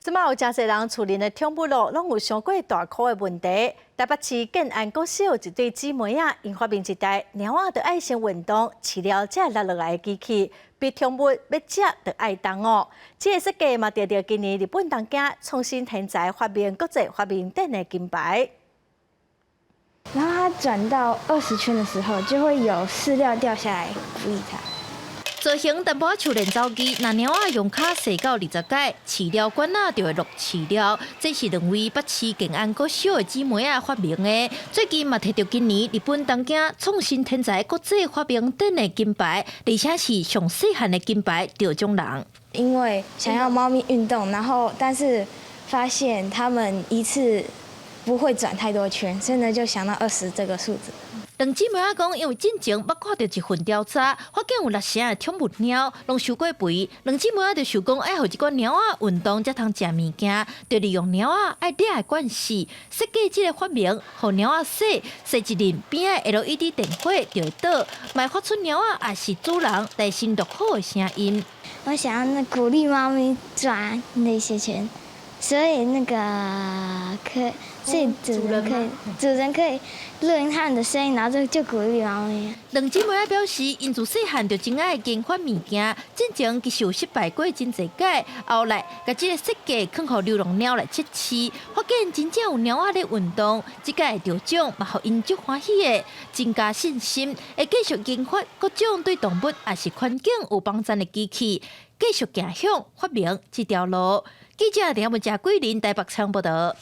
這馬有誠濟人厝裡的寵物囉，攏有傷過大箍的問題。台北市建安國小一對姊妹仔，𪜶發明一台貓仔著愛先運動，飼料才會落落來的機器，比寵物欲食著愛動哦。這个設計嘛，得著今年日本東京創新天才發明國際發明展的金牌。然後它轉到20圈的時候，就會有飼料掉下來鼓勵它。造型淡薄仔像練走機，若貓仔用跤踅到20擺，飼料罐仔就會落飼料。這是兩位北市建安國小的姊妹仔發明的。最近嘛摕著今年日本東京創新天才國際發明展的金牌，而且是上細漢的金牌得獎人。因為想要貓咪運動，然後但是發現他們一次不會轉太多圈，所以呢就想到二十這個數字。兩姊妹仔講，因為進前捌看著一份調查，發現有六成的寵物貓攏傷過肥。兩姊妹仔就想講，愛予這寡貓仔運動才通食物件，就利用貓仔愛掠的慣勢，設計這个發明，予貓仔踅踅一輪，邊仔 LED 電火就會倒，嘛發出貓仔抑是主人來先錄好的聲音。我想要那鼓勵貓咪轉那些圈，所以那個可，所以主人可以錄音他們的聲音，然後就鼓勵貓咪。兩姊妹仔表示，𪜶自細漢就真愛研發物件，進前其實有失敗過真濟擺，後來共這个設計囥予流浪貓來測試，發現真正有貓仔咧運動，這擺得獎嘛，予𪜶足歡喜的，增加信心，會繼續研發各種對動物抑是環境有幫助的機器，繼續行向發明這條路。記者梁文佳桂林台北採訪報導。